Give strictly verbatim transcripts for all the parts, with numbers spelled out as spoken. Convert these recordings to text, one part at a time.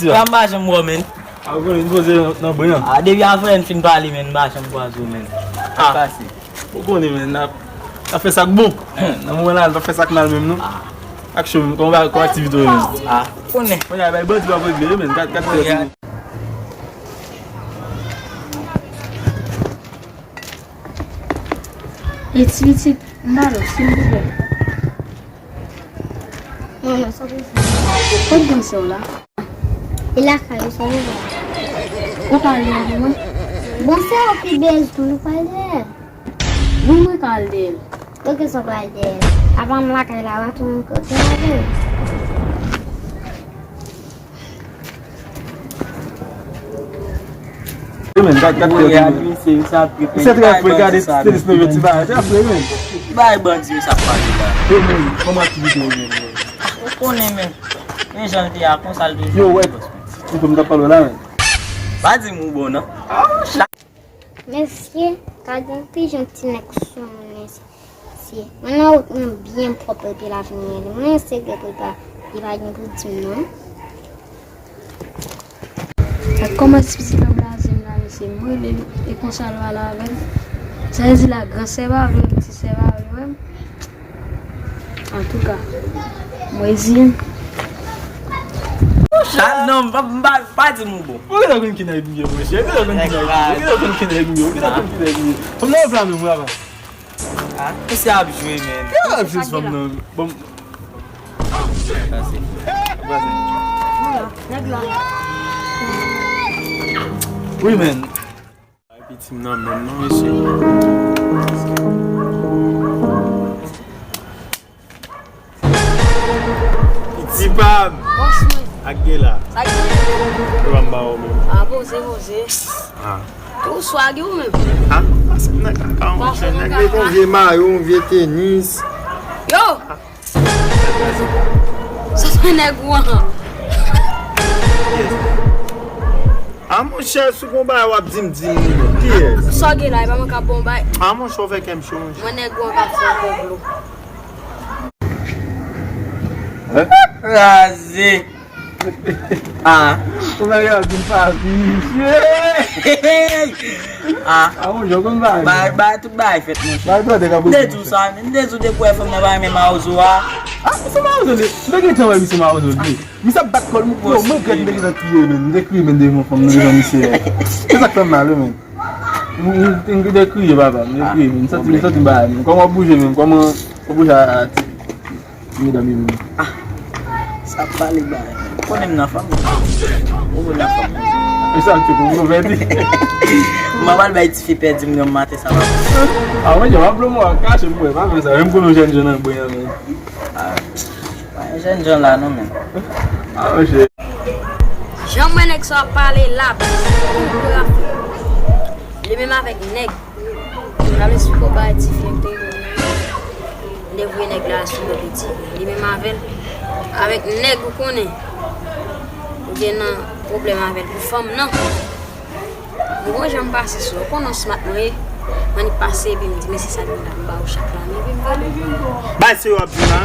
Frè m pa janm wè w, men. A, ou konnen, m poze nan, nan bren an. A, depi avè n fin pale, men, m pa janm kwaze w, men. A. Sa k pase? Ou konnen, men, n ap, n ap fè sa k bon. Nan moman la, n ap fè sa k mal menm, non. A. Ak cho, men, kòman, kòman aktivite w ye, men? A, ou konnen. Kounye a, bay bandi w ap regle, men. Gad, gad, gad. E ti pitit, m ba l, silvouplè. Non, non, sa pa fè. Kot gran sè w la? Li lakay ou, sa li la. Ou ka al dèyè pou mwen? Bon, se ou ki bezwen, ou ka al dèyè. Wi, mwen ka al dèyè. Ok, sa w ka al dèyè. Apa m lakay la, w a tounen kote avè l. Wi, men, gad, gad, gad, gad. Misye trè fre, gade, se te lespere ti bagay, trè fre, men. Bay bandi yo sa ap pale la. Wi, men, kòman aktivite yo ye, men? Ou konnen, men. Men jan l te a, konsa l toujou. Yo, wè. Ou konn m t ap pale la, men. Pa di m ou bon, non. Mesye, gade yon pijan ti nèg sou mwen, mesye. Mwen nan wout mwen byen pwòp epi l ap vin rele mwen, se gwo prepa li pa gen pou di m non. Ak kòman ti pitit lan blaze m la, mesye, m rele l, e konsa l pale avè m. Sa vle di la, gran sè pa vle m, ti sè pa vle wè m. Antouka, mwen di. Chal, non, m pa, m pa, pa di m ou bon. Ou gentan konn ki nèg m ye, monchè. Ou gentan konn ki nèg m ye. Ou gentan konn ki nèg m ye. Ou gentan konn ki nèg m ye. Fanm nan enflame m, papa. Ah, mesye ap jwe, men. Ki ap jwe fanm nan? Bon. Pase. Pase. Nèg la. Wi, men. Piti m nan menm non, mesye. Piti pa m. Bòs mwen. Ak gen la. Sa gen? Yo pa m ba ou menm. Ah, poze, poze. Ah. Tou swag ou menm. Ah, pase m nan kaka, monchè. Nèg mete yon vye mayo, yon vye tenis. Yo! Sa se nèg ou an. Ah, monchè, si w gon bagay w ap di m, di m li menm. Kiyès? Sa w gen la, e pa mwen k ap ba w bay. Ah, monchè, w fè kè m cho, monchè. Mwen nèg ou an k ap fè yon konplo. Kraze. Ah. Ou bagay ap vin pa vin, mesye. Ah. Ah, monchè, w konn bagay. Bay, bay, tout bagay fèt, monchè. Bay, tande ka. M te di w sa, men. M te di w depi w wè fanm nan pa renmen mawozo a. Ah, misye mawozo li. M te gentan wè misye mawozo li. Misye ap bat kò l, m, yo, mwen gad m te gentan kriye, men. M te kriye, men, devan fanm nan, devan misye a. Se sa k fè m mal, wi, men. M, m, m te kriye, papa. M te kriye, men. M santi, m santi m bagay, men. Kòman w ap bouje, men? Kòman w ap bouje a, a, ti medam yo, men? Ah, sa ap pale bagay. Ou konnen m nan fanmi. Ou konnen nan fanmi. E sa, se pou nou pèdi. Mwen pral bay tifi pèdi m nan maten sa va. Ah, mwen, jan w ap blow mwen, w ap kache m, bwè, pa fè sa. Menm konnen yon jèn jan nan bwè an, men. Ah, pa yon jèn jan la, non, men. Ah, monchè. Jan mwen nèg sa ap pale la, li menm avèk nèg. M pral esplike w bagay ti fi an te ye. M te voye nèg la sou do piti. Li menm avè l. Avèk nèg ou konnen. Ou gen nan pwoblèm avè l pou fanm nan. Ou bon jan m pase sou. Ou konnen w smat mwen ye. M annik pase epi m di, mesye sa gen la, m ba ou chak la. Men epi m vale. Bay se yo ap di la.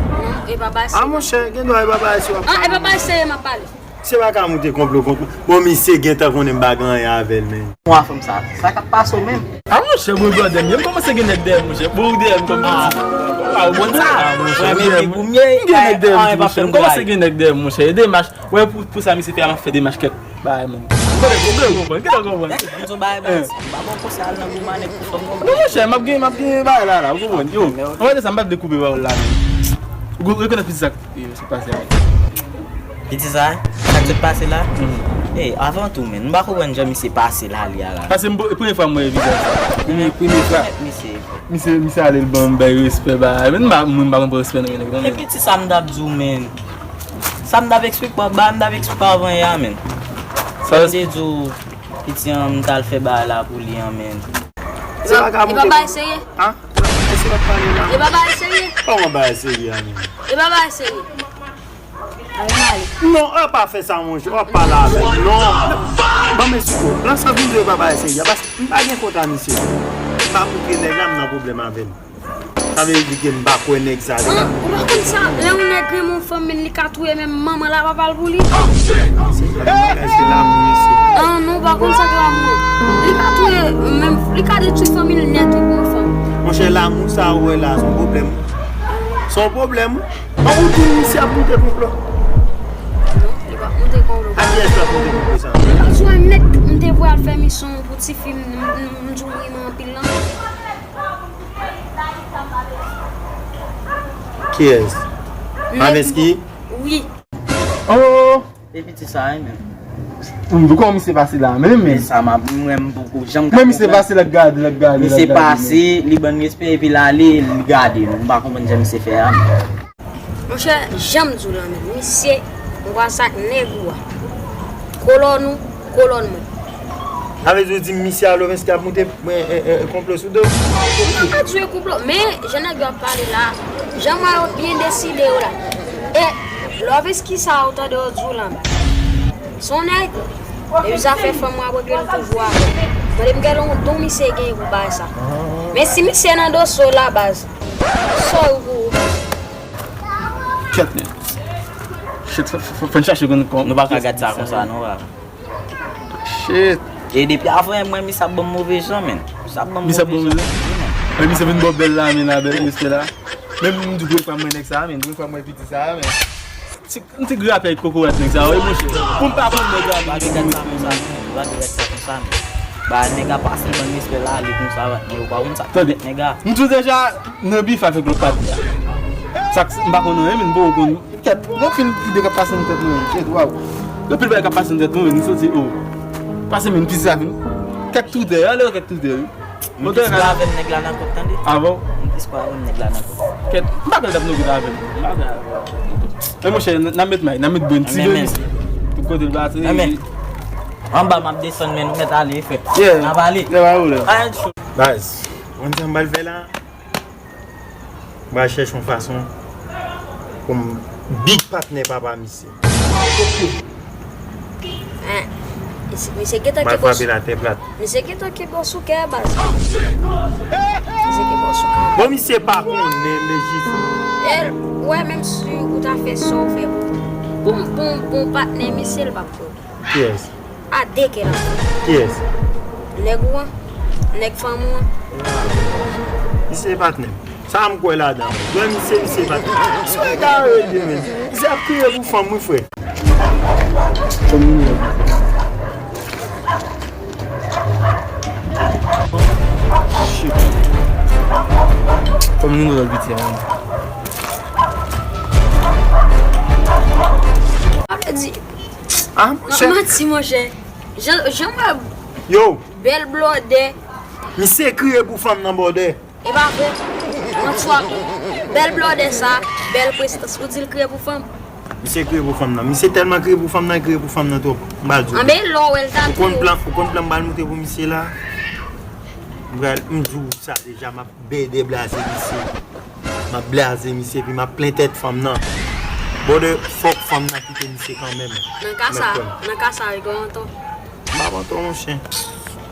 Non, e pa bay se. Ah, monchè, gen dwa e pa bay se yo ap pale. Ah, e pa bay se yo m ap pale. Se pa ka moute konplo, konplo. Bon, misye gentan konnen m pa gen anyen avè l, men. Mwa fanm sa, sa k ap pase w menm? Ah, monchè, bon, blòdè m ye. M kòmanse gen nèg dèyè m, monchè. Bon, ou dèyè m kòm piti. Ah, ou konn sa? Ah, monchè, ou dèyè m. M gen nèg dèyè m tou, monchè. M kòmanse gen nèg dèyè m, monchè. E demach, wè, pou, pou sa misye fè a, m ap fè demach kèk bagay, men. Ou konnen, ou konnen, ou konnen. Ou konnen, ou konnen. Nèg, m di w bagay, baz. M pa bon konsèy al nan gou manèg pou fanm konprann. Non, monchè, m ap gen, m ap gen bagay la, la, ou konprann. Yo, ann rete sa, m pa vle koupe pawòl la, men. Ou rekonèt piti sa k, e, sot pase a? Piti sa? Sa k sot pase la? Mhm. E, avan tou, men, m pa konprann jan misye pase la, li a la. Paske m, premye fwa m wè vizaj sa. Premye, premye fwa. Rekonèt misye. Misye, misye ale l ban m bay respè, bay. Men m pa, mwen m pa konn pran respè nan men nèg, non, men. E piti sa m t ap di w, men. Sa m t ap eksplike, ba, m t ap eksplike avan yè a, men. Sa m te di w, piti an, m t al fè bagay la pou li an, men. Se pa ka moute. E pa bagay serye? An? Se pa pale la. E pa bagay serye? Kòman bagay serye a, men? E pa bagay serye. Ann ale. Non, w pa fè sa, monchè. W ap pale avè m. Non. Ban m esplike w. Lan sa videyo pa bagay serye. Paske m pa gen kont a misye. M pa moute nèg la, m nan pwoblèm avè l. Sa vle di ke m pa kwè nèg sa deja. An, ou pa konn sa, lè yon nèg renmen yon fanm, men li ka touye menm manman l a papa l pou li. Se bagay, se lamou, mesye. An, non, ou pa konn sa k lamou an. Li ka touye, menm, li ka detwi fanmi l nèt wi pou yon fanm. Monchè, lamou sa ou wè la, se yon pwoblèm. Se yon pwoblèm, wi. An, ou di misye ap monte konplo. Non, li p ap monte konplo. A kiyès l ap monte konplo sa? Lòt jou a nèt, m te voye al fè misyon pou tifi m, m, m, m di w m renmen anpil lan. Kiyès? Maneski? Wi. Oh! E piti sa, wi, men. Wi, kòman misye pase la, men, men. Men sa, m ap, mwen, m poko janm ka konprann. Men misye pase, l ap gade, l ap gade, l ap gade, men. Misye pase, li ban n respè, epi l ale, li gade nou. M pa konprann jan misye fè a, men. Monchè, jan m di w lan menm, misye, m kwè sa k nèg ou a. Kolòn ou, kolòn mwen. Sa vle di w di misye a Lovenski ap moute, e, e, e, konplo sou do? M pa ka di w e konplo, men jan nèg yo ap pale la, jan m wè yo byen deside yo la. E Lovenski sa ou tande yo di w lan, se yon nèg, depi zafè fanm w ap regle l toujou avè w. Tande m gen yon don misye genyen pou bagay sa. Men si misye nan dosye w la, baz, sa w pou ou, baz? Kèt, men. Shit, fò, fò, fò n chache konn kòman. Nou pa ka gad sa konsa, non, bra. Shit. E depi avan, mwen, misye ap ban m move jan, men. Misye ap ban m move jan. Wi, men. Misye vin ba w bèl la, men, la, bèl respè la. Menm m di premye fwa m wè nèg sa, men, premye fwa m wè piti sa, men. Ti, m ti grapè kokorat nèg sa, wi, monchè. Pou m pa konn nèg la, men. Pa gen gad sa konsa, men. Pa gen gad sa konsa, men. Ba, nèg la pase ban n respè la, li konsa, men ou pa konn sa k fèt nèg la. M di w deja, nan bif avèk lòt patnè a. Sa k, m pa konn anyen, men m poko konn. Kèt, gon anpil ide k ap pase nan tèt mwen, men. Kèt, waw. Anpil bagay k ap pase nan tèt mwen, men, m santi, oh. Pase, men, piti sa vin. Kèk toutè, ale kèk toutè, wi. M plis kwè avè m nèg la nan kòb, tande. Ah bon? M plis kwè avè m nèg la nan kòb. Kèt, m pa kwè l t ap nan kòb avè m. M pa kwè avè m. Men monchè, n, n ap met may, n ap met bwen ti men, men. Tout kote l pase. Men, men. Anba m ap desann, men nou mèt ale, frè. Yeah. N ap ale. Yeah, pa pwoblèm. Anyen cho. Baz, ou konn sa m pral fè la? M pral chèche yon fason pou m big patnè papa misye. Hein, misye, misye gentan ki bòs. M pral frape l atè plat. Misye gentan ki bòs ou kè, baz. Misye ki bòs ou kè. Bon, misye pa konnen, men jis. E, w wè, menm si ou ta fè sa w fè pou, pou, pou, pou patnè misye, l p ap konnen. Kiyès? A de ke l ap fè. Kiyès? Nèg ou an? Nèg fanm ou an? Misye patnè m. Sa m kwè ladan. Mwen, misye, misye patnè m. Misye egare li ye, men. Misye ap kriye pou fanm, wi, frè. Shit. Kòm nou nan piti a, men. Sa vle di, ah, monchè. Manti, monchè. Jan, jan mwen. Yo. Bèl blòdè. Misye kriye pou fanm nan bòdè. E pa vre. Manti w ap. Bèl blòdè sa, bèl prestans. Ou di l kriye pou fanm? Misye kriye pou fanm nan. Misye tèlman kriye pou fanm nan, kriye pou fanm nan twòp. M ba di w. Anben, lè w wè l ta kriye. Ou konn plan, ou konn plan m pral moute pou misye la? M pral, m di w sa deja, m ap bèdè blaze misye. M ap blaze misye, epi m ap plen tèt fanm nan. Brother, fòk fanm nan kite misye kanmenm. Nan ka sa, nan ka sa, e gon anton. M ap anton, monchè.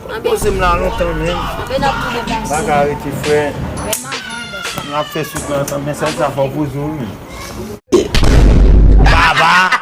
Anben. Poze m la lontan, men. Anben, n ap tounen pase. M pa ka rete, frè. Menm avan, bòs la. N ap fè souf la ansanm, men sèl sa fò poze w, men. Baba!